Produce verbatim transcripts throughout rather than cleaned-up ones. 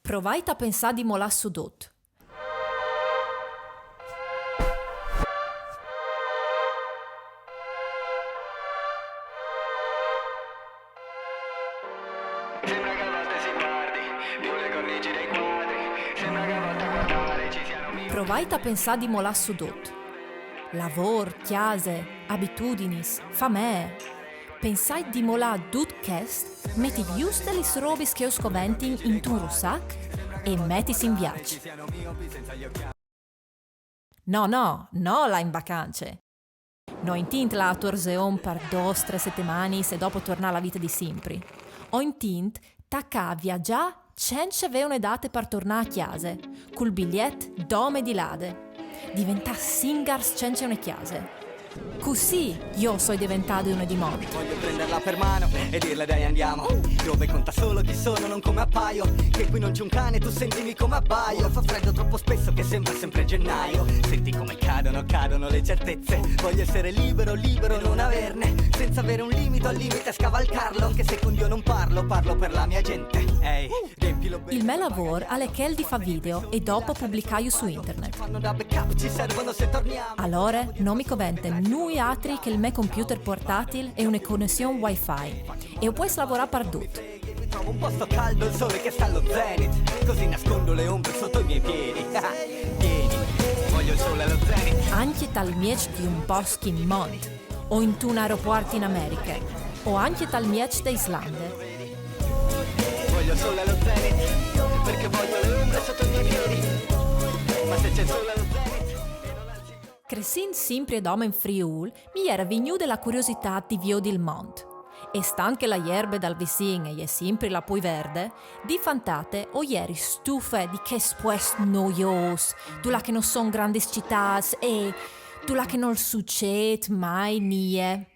Provait a pensâ di molâ sù dut. Provait a pensâ di molâ sù dut. Lavôr, cjase, abitudinis, famee. Pensait di molâ dut chest, metît juste lis robis che us coventin intun russac e metitsi in viaç. No, no, no lâ in vacance. No intint lâ ator Zeon par dôs, trê setemanis e dopo tornâ a la vite di simpri. O intint tacâ a viagjâ cence vê une date par tornâ a cjase, cul biliet dome di lade. Diventâ singars cence une cjase. Cussì jo o soi deventade une di mont. Voglio prenderla per mano e dirle: "Dai, andiamo." Dove conta solo chi sono, non come appaio. Che qui non c'è un cane, tu sentimi come abbaio. Fa freddo troppo spesso che sembra sempre gennaio. Senti come cadono, cadono le certezze. Voglio essere libero, libero, non averne. Senza avere un limite, al limite scavalcarlo. Anche se con Dio non parlo, parlo per la mia gente. Ehi, riempi l'obelisco. Il me lavôr al è chel di fâ video e dopo publicâju su internet. Fanno da backup, ci servono se torniamo. Alore, no mi covente nuie altri che il me computer portatil e une connession wifi. E o pues lavorâ pardut. Trovo un posto caldo, il sole che sta allo zenith. Così nascondo le ombre sotto i miei piedi. Vieni, voglio il sole allo zenith. Ancje tal mieç di un bosc in mont, o intun aeropuart in Americhe, o ancje tal mieç de Islande. Voglio il sole allo zenith, perché voglio le ombre sotto i miei piedi. Ma se c'è il sole allo zenith. Cressint simpri e dome in Friûl, mi jere vignude la curiositât di viodi il mont. E stant che la jerbe dal vicin e je simpri la plui verde, di fantate o jeri stufe di chest puest noiôs, dulà che no son grandis citâts e dulà che nol sucêt mai nie.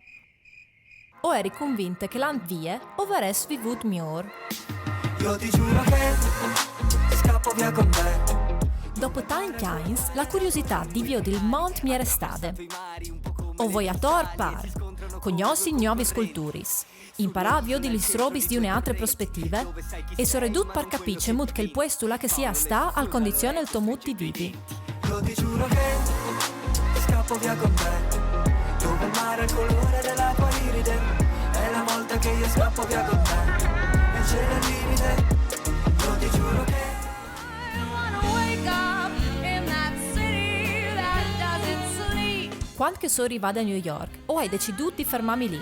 O jeri convinte che lant vie o varès vivût miôr. Io ti giuro che scappo via con te. Dopo tancj agns, la curiositât di viodi il mont mi è restade. O voi ator par cognossi gnovis culturis, imparâ a viodi lis robis di une altre prospetive e soredut par capî cemût che il puest dulà che si a stâ al condizione il to mût di vivi. Io ti giuro che scappo via con te. Dove il mare ha il colore dell'acqua iride. È la volta che io scappo via con te. E il cielo è livide. Io ti giuro che I wanna wake up in that city that doesn't sleep. Cuant che o soi rivade a New York, o ai decidût di fermâmi li.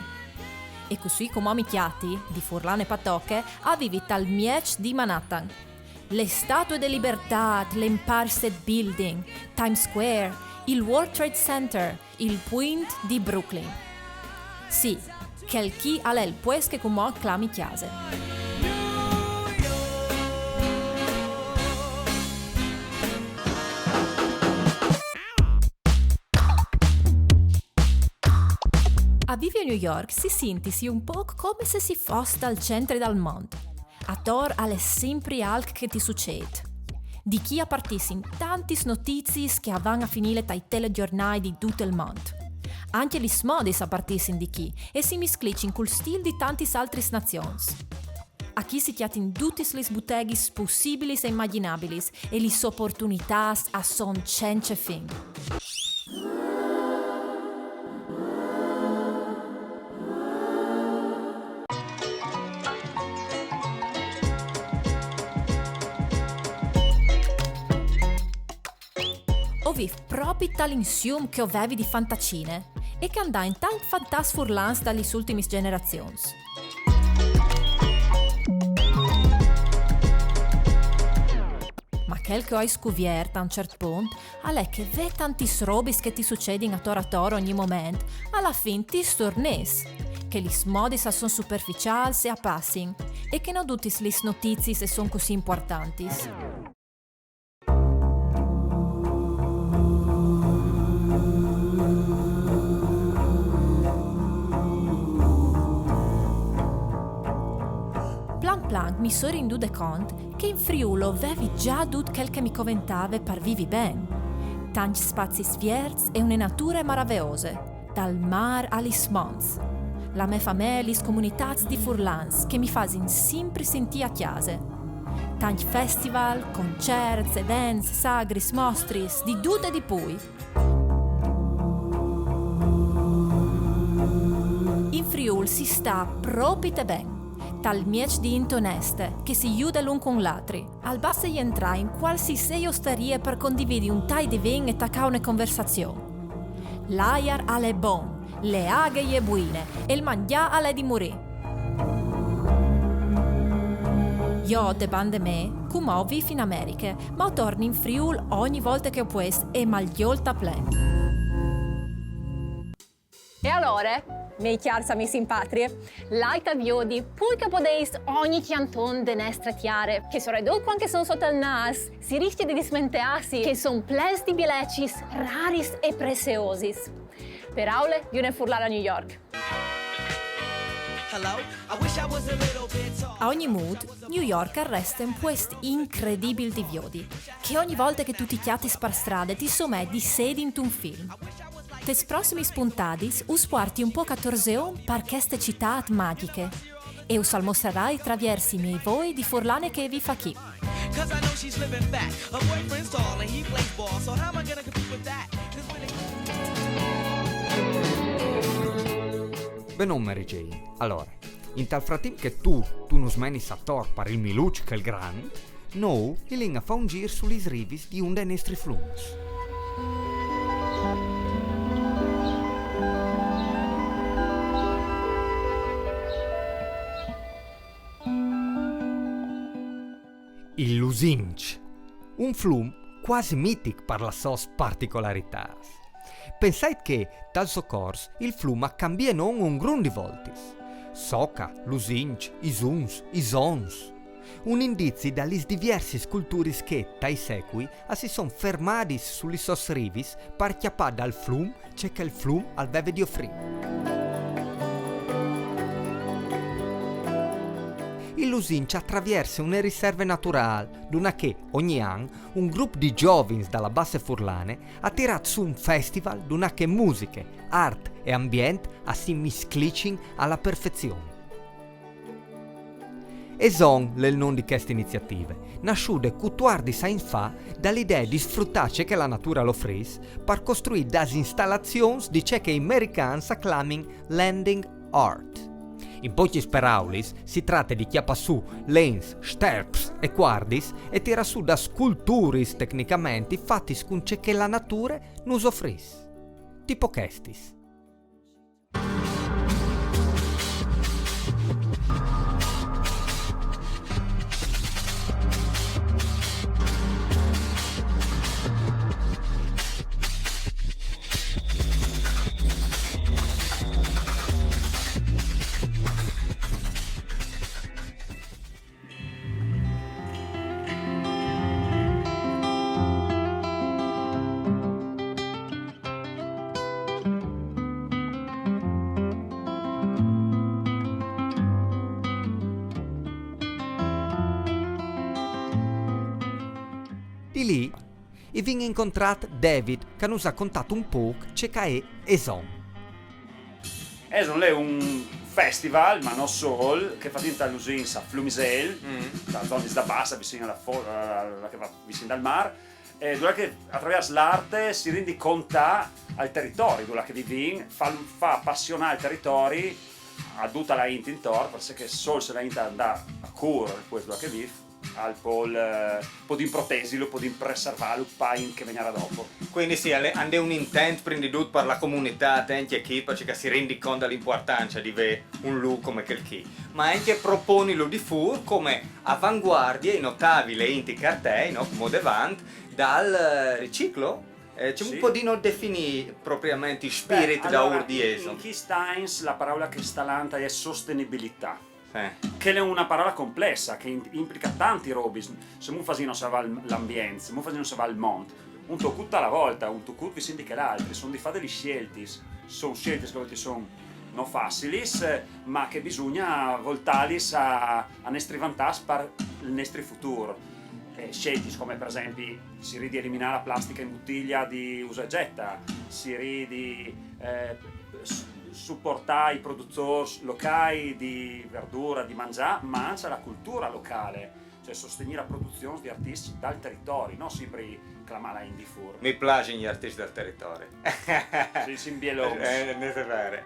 E cussì cumò mi cjati, di furlane patoche, a vivi tal mieç di Manhattan. Le Statue de Libertât, l'Empire State Building, Times Square, il World Trade Center, il Puint di Brooklyn. Sì, chel chi al è il puest che cumò o clami cjase. A vivi a New York si sintisi un pôc come se si fos dal centri dal mont. Ator al è simpri alc che ti sucêt. Di chi a partissin tantis notiziis che a van a finî tai telegjornâi di dut il mont. Ancje lis modis a partissin di chi e si misclicin cul stîl di tantis altris nazions. Achì si cjatin dutis lis buteghis pussibilis e imagjinabilis e lis oportunitâts a son cence fin. O vîf propit tal insium che o vevi di fantacine e che a 'nd à intant fantats furlans da lis ultimis generazions. Ma chel che o ai scuviert a un ciert pont al è che vê tantis robis che ti sucedin ator ator ogni moment, a la fin ti sturnis, che lis modis a son superficiâls e a passin, e che no dutis lis notiziis a son cussì impuartantis. Plan plan mi soi rindude cont che in Friûl o vevi za dut chel che mi coventave par vivi ben. Tancj spazis vierts e une nature maraveose, dal mâr a lis monts. La mê famee e lis comunitâts di furlans che mi fasin simpri sintî a cjase. Tanti festival, concerts, events, sagris, mostris, di dut e di pui. In Friûl si sta propit ben, tal mieç di int oneste, che si jude l'un cun l'atri. Al baste jentrâ in cualsisei ostarie par condividi un tai di vin e tacâ une conversazion. L'aiar al è bon, le aghe e je buine e il mangjâ al è di murî. Jo, de bande mê, cumò o vîf in Americhe, ma o torni in Friûl ogni volte che o pues e mal gjolta plen. E alore, miei cjârs amîs in patrie, lait a viodi, pui che o podeis, ogni cjanton de nestre tiare, che soredut cuant che a son sot al nâs, si riscje di dismenteâsi che a son plens di bielecis raris e preseosis. Peraule di une furlane a New York. Hello? I wish I was a little bit taller. A ogni mût, New York al reste un puest incredibil di viodi, che ogni volte che tu ti cjatis par strade ti somee di sedi intun film. Tes prossimis puntadis us puarti un pôc a torzeon par cheste citât magjiche e us al mostrarai traviers i miei voi di furlane che e vîf achì. Cause I know she's living fat. Her boyfriend's tall and he plays ball, so how am I gonna compete with that? Cause when it Benon, Mary Jane. Alore, intal fratimp che tu, tu nus menis ator par il Miluç chel grant, nô i lin a fâ un zîr su lis rivis di un dai nestris flums. Il Lusinç, un flum cuasi mitic par las sôs particolaritâts. Pensait che, tal so cors, il flum al cambie non un grum di voltis. Soca, Lusinç, Isuns, Isons. Un indizi da lis diviersis culturis che, tai secui, a si son fermadis su lis sôs rivis par cjapâ dal flum ce che il flum al veve di ofrî. Il Lusinç al travierse une riserve naturâl, dulà che, ogni an, un grup di zovins da la Basse Furlane à tirât sù un festival dulà che musiche, art e ambient a si misclicin a la perfezion. Eson al è il non di cheste iniziative, nassude cutuardis agns fa da la idee di sfrutâ ce che la nature al ofrìs par costruî das instalazions di ce che i americans a clamin landing art. In pocjis peraulis, si trate di cjapâ sù lens, sterps e cuardis e tirâ sù das sculturis tecnicamenti fatis cun ce che la nature nus ofrìs. Tipo chestis. Di li i vin incontrât David, che nus à contât un pôc ce che al è Eson. Eson al è un festival, ma no sôl, che al fâs intai lusins a Flumisel, da zonis da bassa, visin a la, fo- a la che va visin dal mâr, e dulà che a traviers l'arte si rindi cont al teritori dulà che vivìn, fâ, fâ apassionâ il teritori a duta la int intor, parcè che sôl se la int a 'nd à a cûr, pues, dulà che vîf, al pol, eh, podìn protesilu, podìn preservâlu, pa int che al vignarà dopo. Cuindi sì, al è, al è un intent prin di dut par la comunitât, ancje chi, parcè che si rindi cont da la impuartance di vê un lûc come chel chi, ma ancje proponilu di fûr come avanguardie, i notavi, le int i cartei, no? Come devant, dal, eh, riciclo? Eh, cemût podìno definî propriamentri il spirt daûr di Eson? In chescj agns la peraula che e sta lant e je sostenibilitât. Che al è une peraule complesse, che in- impliche tantis robis. Se nô fasìn osservâ l'ambient, se nô fasìn osservâ il mont, un tocut a la volte, un tocut visin di chel altri, a son di fâ des sieltis, a son sieltis che a voltis a son no facilis, ma che bisugne voltâlis a, a nestri vantâs par il nestri futûr. Eh, sieltis come par esempli si ridi eliminâ la plastica in butilie di usa e gjeta, si ridi, eh, s- supuartâ i produtôrs locâi di verdure, di mangjâ, ma ancje la culture locale. Sostegnî a produzion di artiscj dal teritori, no simpri clamâ la indie furb. Mi plasin i artiscj dal teritori. Sì, sì, bielons. Eh, no, al è vêr.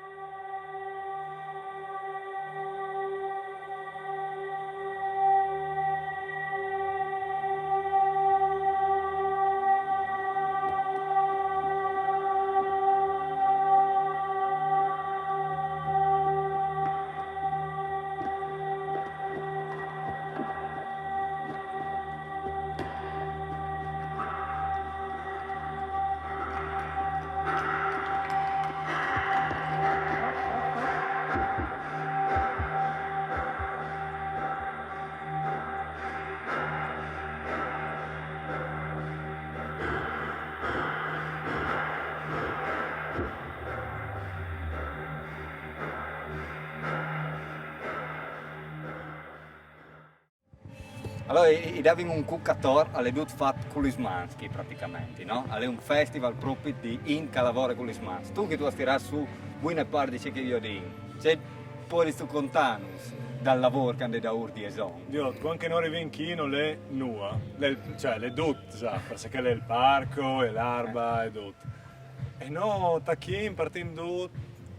Alora, i, i davin un cuc ator, al è dut fat cu lis mans, chi praticamenti, no? Al è un festival propit di int che al lavora cu lis mans. Tu chi tu âs tirât sù buine part di ce che jo din, ce puedistu contânus dal lavôr che a 'nd è daûr di Eson? Dio, cuant che no rivìn chi nol è nuie, al è, cioè, al è dut, sa, parcè che al è il parco, e l'arba, e dut. E no, tachìn, partìn dut,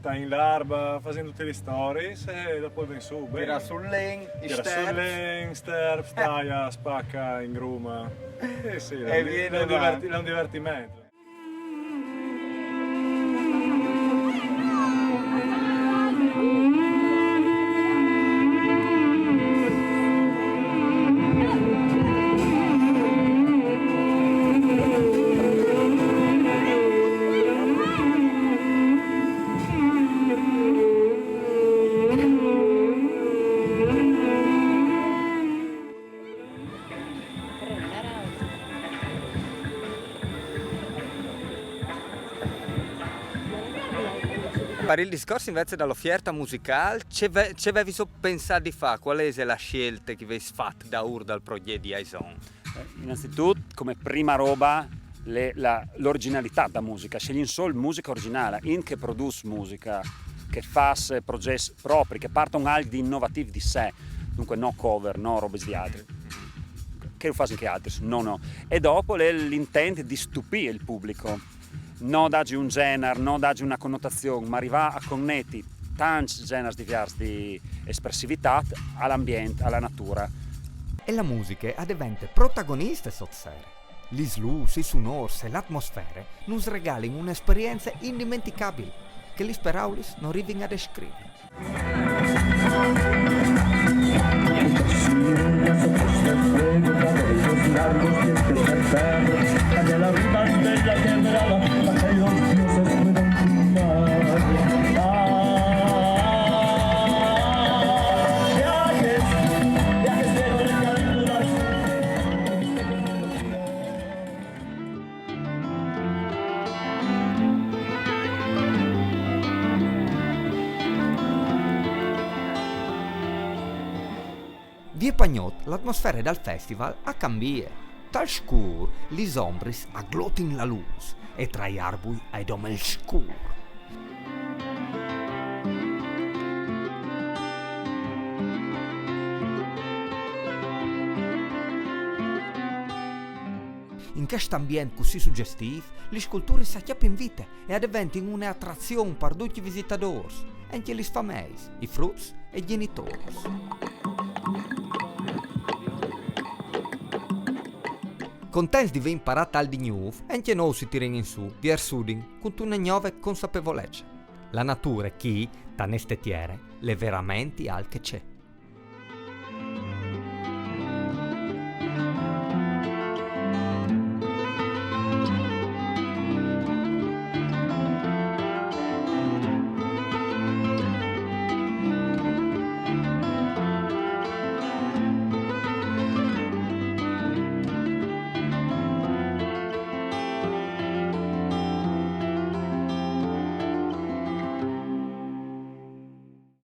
tain l'arba, fasìn dutis lis storiis, e dopo al ven sù, ben. Tirâ sù il len, i sterps. Tirâ sù il len, sterps, taie, spache, ingrumi. Sì, sì, al è un di-, al è un diverti-, al è un divertiment. Par il discors invezit da la ofierta musicâl, ce ve-, ce vevis pensât di fâ? Cuâl ise la sielte che o vês fat daûr dal progjet di Eson? Eh, inanzitut, come prime robe, al è la, la origjinalitât da musiche. Sielzìn sôl musiche origjinâl, int che al produs musiche, che al fâs progjets propris, che al puarte alc di inovatîf di se, duncje no cover, no robis di altris. Che lu fasin ancje altris, no, no. E dopo al è l'intent di stupî il public. No dâi un gjenar, no dâi une conotazion, ma rivâ a coneti tancj gjenars diviers di espressivitât al ambient, a la nature. E la musiche e devente protagoniste sot sere. Lis lûs, i sunôrs e la atmosfere nus regalin une esperience indimenticabil, che lis peraulis no rivin a descrivi. Vie par gnot, la atmosfere dal festival e cambie. Tal scûr, lis ombris a glotin la lûs e tra i arbui e dome il scûr. In chest ambient cussì sugjestiv, lis sculturis a cjapin vite e a deventin une atrazion par ducj i visitadôrs, ancje lis fameis, i fruts e i gjenitôrs. Contents di vê imparât alc di gnûf, ancje nô si tirìn in sù, viers Udin, cuntune gnove consapevolece. La nature chi, ta neste tiere, al è verementri alc che ce.